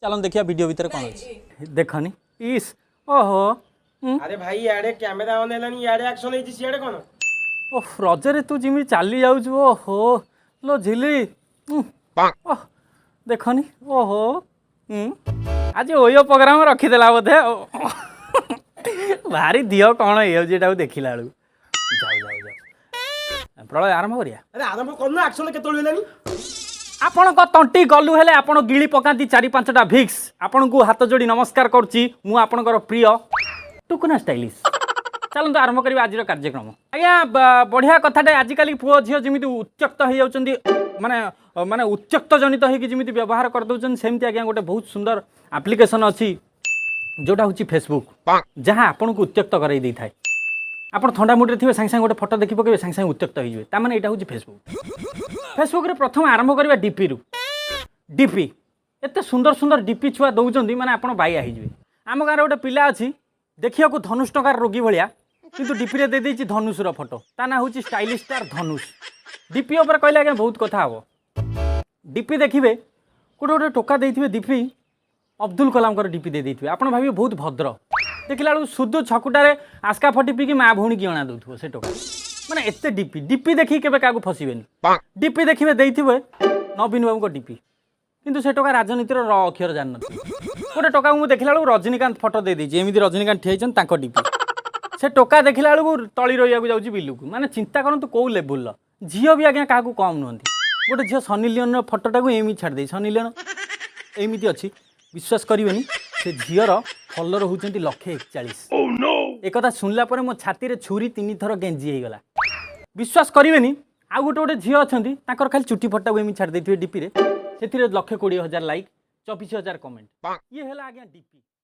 ଚାଲନ୍ତୁ ଦେଖିବା ଭିଡ଼ିଓ ଭିତରେ କ'ଣ ଅଛି। ଦେଖନି, ଇସ୍, ଓହୋ। ଆରେ ଭାଇ, ଇଆଡ଼େ କ୍ୟାମେରା ଅନ୍ ହେଲାଣି, ଇଆଡ଼େ ଆକ୍ସନ ହେଇଛି, ସିଆଡ଼େ କ'ଣ? ଓଃ, ରଜରେ ତୁ ଯେମିତି ଚାଲି ଯାଉଛୁ, ଓହୋ ଲୋ ଝିଲି। ଓଃ, ଦେଖନି, ଓହୋ। ଆଜି ଓୟୋ ପ୍ରୋଗ୍ରାମ ରଖିଦେଲା ବୋଧେ ଆଉ। ଭାରି ଦିହ କ'ଣ ହେଇଯାଉଛି ଏଟାକୁ ଦେଖିଲା ବେଳକୁ। ଯାଉ ଯାଉ ଯାଉ, ପ୍ରଳୟ ଆରମ୍ଭ କରିବା। ଆରେ, ଆରମ୍ଭ କରୁନ, ଆକ୍ସନ କେତେବେଳେ ହେଲାଣି? ଆପଣଙ୍କ ତଣ୍ଟି ଗଲୁ ହେଲେ ଆପଣ ଗିଳି ପକାନ୍ତି ଚାରି ପାଞ୍ଚଟା ଭିକ୍ସ। ଆପଣଙ୍କୁ ହାତ ଯୋଡ଼ି ନମସ୍କାର କରୁଛି ମୁଁ, ଆପଣଙ୍କର ପ୍ରିୟ ଟୁକୁନା ଷ୍ଟାଇଲିଶ। ଚାଲନ୍ତୁ ଆରମ୍ଭ କରିବା ଆଜିର କାର୍ଯ୍ୟକ୍ରମ। ଆଜ୍ଞା, ବଢ଼ିଆ କଥାଟେ। ଆଜିକାଲି ପୁଅ ଝିଅ ଯେମିତି ଉତ୍ତ୍ୟକ୍ତ ହେଇଯାଉଛନ୍ତି, ମାନେ ଉତ୍ତ୍ୟକ୍ତ ଜନିତ ହେଇକି ଯେମିତି ବ୍ୟବହାର କରିଦେଉଛନ୍ତି, ସେମିତି ଆଜ୍ଞା ଗୋଟେ ବହୁତ ସୁନ୍ଦର ଆପ୍ଲିକେସନ୍ ଅଛି, ଯେଉଁଟା ହେଉଛି ଫେସବୁକ୍, ଯାହା ଆପଣଙ୍କୁ ଉତ୍ତ୍ୟକ୍ତ କରାଇ ଦେଇଥାଏ। ଆପଣ ଥଣ୍ଡା ମୁଡରେ ଥିବେ, ସାଙ୍ଗେ ସାଙ୍ଗେ ଗୋଟେ ଫଟୋ ଦେଖି ପକେଇବେ, ସାଙ୍ଗେ ସାଙ୍ଗେ ଉତ୍ତ୍ୟକ୍ତ ହେଇଯିବେ। ତା ମାନେ ଏଇଟା ହେଉଛି ଫେସବୁକ୍। ଫେସବୁକ୍ରେ ପ୍ରଥମେ ଆରମ୍ଭ କରିବା ଡିପିରୁ। ଡିପି, ଏତେ ସୁନ୍ଦର ସୁନ୍ଦର ଡିପି ଛୁଆ ଦେଉଛନ୍ତି, ମାନେ ଆପଣ ବାଇଆ ହେଇଯିବେ। ଆମ ଗାଁରେ ଗୋଟେ ପିଲା ଅଛି, ଦେଖିବାକୁ ଧନୁଷ ଟଙ୍କାର ରୋଗୀ ଭଳିଆ, କିନ୍ତୁ ଡିପିରେ ଦେଇଦେଇଛି ଧନୁଷର ଫଟୋ। ତା ନାଁ ହେଉଛି ଷ୍ଟାଇଲିଶ ଷ୍ଟାର ଧନୁଷ। ଡିପି ଉପରେ କହିଲେ ଆଜ୍ଞା ବହୁତ କଥା ହେବ। ଡିପି ଦେଖିବେ, ଗୋଟେ ଗୋଟେ ଟୋକା ଦେଇଥିବେ ଡିପି, ଅବଦୁଲ କଲାମଙ୍କର ଡିପି ଦେଇ ଦେଇଥିବେ। ଆପଣ ଭାବିବେ ବହୁତ ଭଦ୍ର, ଦେଖିଲା ବେଳକୁ ସୁଦୁ ଛକୁଟାରେ ଆସ୍କା ଫଟି ପିଇକି ମା ଭଉଣୀ ଅଣା ଦେଉଥିବ ସେ ଟୋକା। ମାନେ ଏତେ ଡିପି, ଡିପି ଦେଖିକି କେବେ କାହାକୁ ଫସିବେନି। ଡିପି ଦେଖିବେ, ଦେଇଥିବେ ନବୀନ ବାବୁଙ୍କ ଡିପି, କିନ୍ତୁ ସେ ଟୋକା ରାଜନୀତିର ର ଅକ୍ଷର ଜାଣିନଥିବେ। ଗୋଟେ ଟୋକାକୁ ମୁଁ ଦେଖିଲା ବେଳକୁ ରଜନୀକାନ୍ତ ଫଟୋ ଦେଇଦେଇଛି, ଏମିତି ରଜନୀକାନ୍ତ ଠିଆ ହେଇଛନ୍ତି, ତାଙ୍କ ଡିପି। ସେ ଟୋକା ଦେଖିଲା ବେଳକୁ ତଳି ରହିବାକୁ ଯାଉଛି ବିଲୁକୁ। ମାନେ ଚିନ୍ତା କରନ୍ତୁ କୋଉ ଲେବୁଲର। ଝିଅ ବି ଆଜ୍ଞା କାହାକୁ କମ୍ ନୁହନ୍ତି। ଗୋଟେ ଝିଅ ସନି ଲିଓନର ଫଟୋଟାକୁ ଏମିତି ଛାଡ଼ି ଦେଇଛି, ସନି ଲିଓନ ଏମିତି ଅଛି। ବିଶ୍ୱାସ କରିବେନି, ସେ ଝିଅର ଫଲୋର ହେଉଛନ୍ତି 1 ଲକ୍ଷ 41। ଏକଥା ଶୁଣିଲା ପରେ ମୋ ଛାତିରେ ଛୁରୀ ତିନି ଥର ଗେଞ୍ଜି ହେଇଗଲା। ବିଶ୍ୱାସ କରିବେନି, ଆଉ ଗୋଟେ ଗୋଟେ ଝିଅ ଅଛନ୍ତି, ତାଙ୍କର ଖାଲି ଚୁଟି ଫଟାକୁ ଏମିତି ଛାଡ଼ି ଦେଇଥିବେ ଡିପିରେ, ସେଥିରେ 1 ଲକ୍ଷ 20 ହଜାର ଲାଇକ୍, 24 ହଜାର କମେଣ୍ଟ। ଇଏ ହେଲା ଆଜ୍ଞା ଡିପି।